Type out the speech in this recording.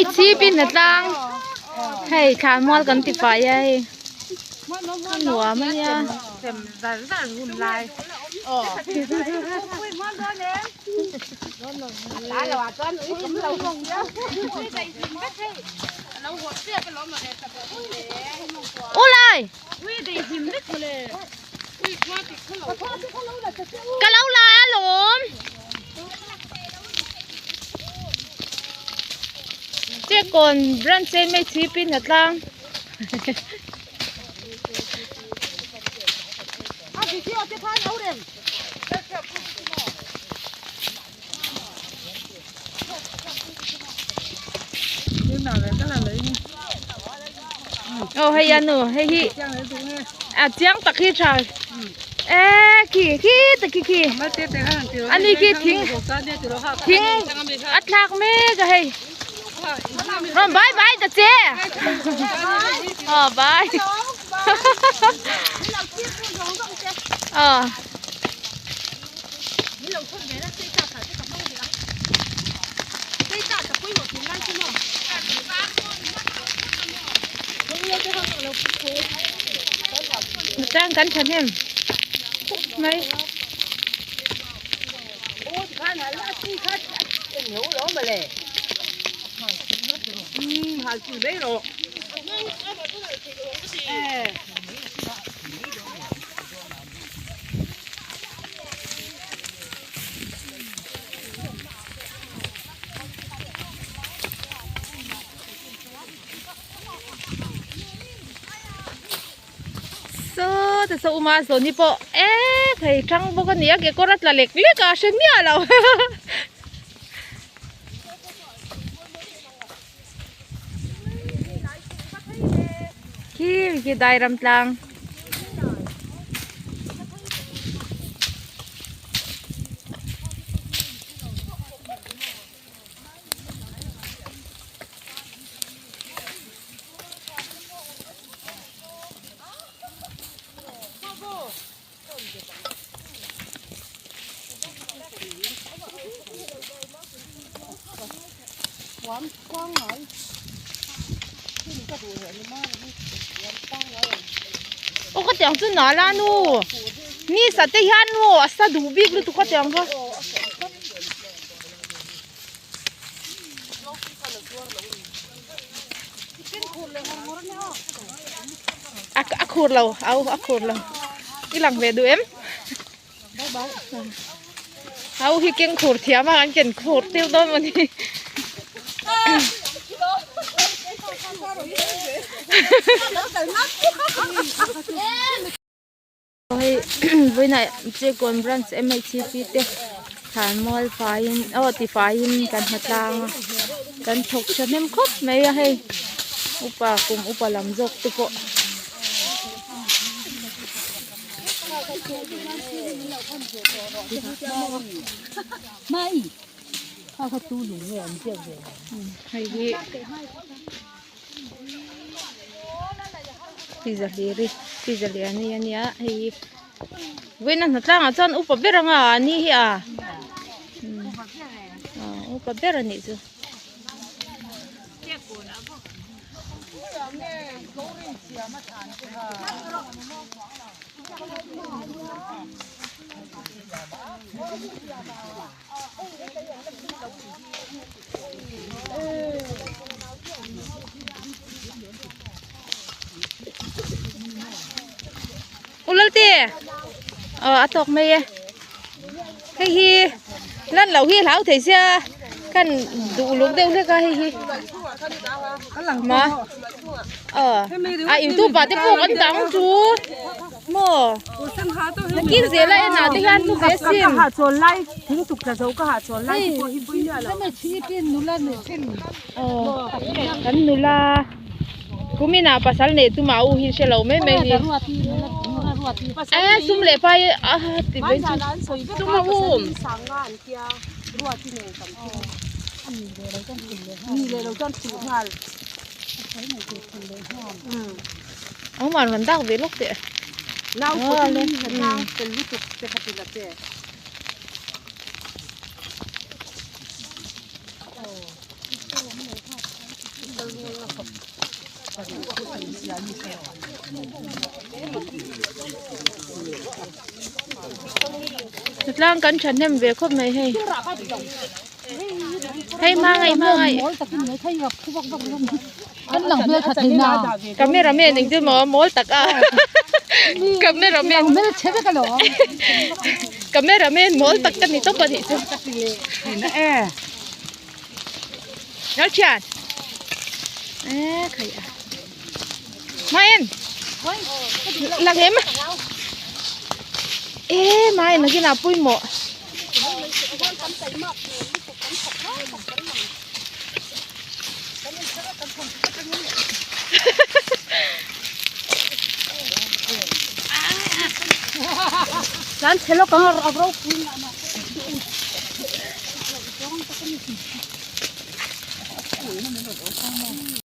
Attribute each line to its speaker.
Speaker 1: Mei chhip in a tlang hei thlan mual kan ti fai a hei a nuam a nia. U lai Ka lo la alawm. Chekawn branch te mai chhip in a tlang. Aw hei a nu hei hi a chiang tak hi tha e khi khi tak khi khi ani khi thing thing a thlak mek a hei rawn bye bye ta che aw bye aw. Tang kan thahnem khawp mai. Saw te saw uma saw ni pawh e thei thang bawk a ni a kekawr a tla lek lek a a hre miah lo. Khi khi dai ram tlang. Aw ka tiang chu nala nu ni sa te hian maw a sa duh bik lutuk ka tiang kha. A khur lo au a khur lo i lang ve duh em au hi keng khur thiam a an ken khur tir dawn maw ni Hei vawiinah Chekawn branch M_H_C_P te thlan mual faiin aw ti faiin kan hma tlang a kan thawk thahnem khawp mai a hei upa kum upa lam zawk te pawh. Hei hi. Pizza hlir hi pizza lian hi ania hei hi vawiin a hnatlang ah chuan upa ber anga a ni hi a upa ber a nih chu. U Lalte aw a tawk mai e hei hi lan loh hi hlau thei sia kan duh luk deuh hlek a hei hi ma aw a youtube ah te pawh kan dang chu. Maw? Nakin zela enah te hian chu ve sin.
Speaker 2: Ka hahchawl lai thing tuk tla zo ka hahchawl lai te pawh hi pui miah lo.
Speaker 1: Aw kan nula kuminah pasal nei chu mah u hi hre lo mai mai ni. E sum leh pai a ti mai chu sum a um. Awm an rawn dak ve lawk teh.
Speaker 2: Nau pawh hi a tlang fel lutuk te kha ti la che.
Speaker 1: Tlang kan thahnem ve khawp mai hei. Hei hmangaih hmangaih. Cameraman engtin maw mawl tak a. Cameraman. Cameraman mawl tak ka ni tawp a nih chu. Lalthian. E khai a. Maen. Lang em. E maen lagi na pui mo.
Speaker 2: Lan chhe lawk ang a ropui mah mah.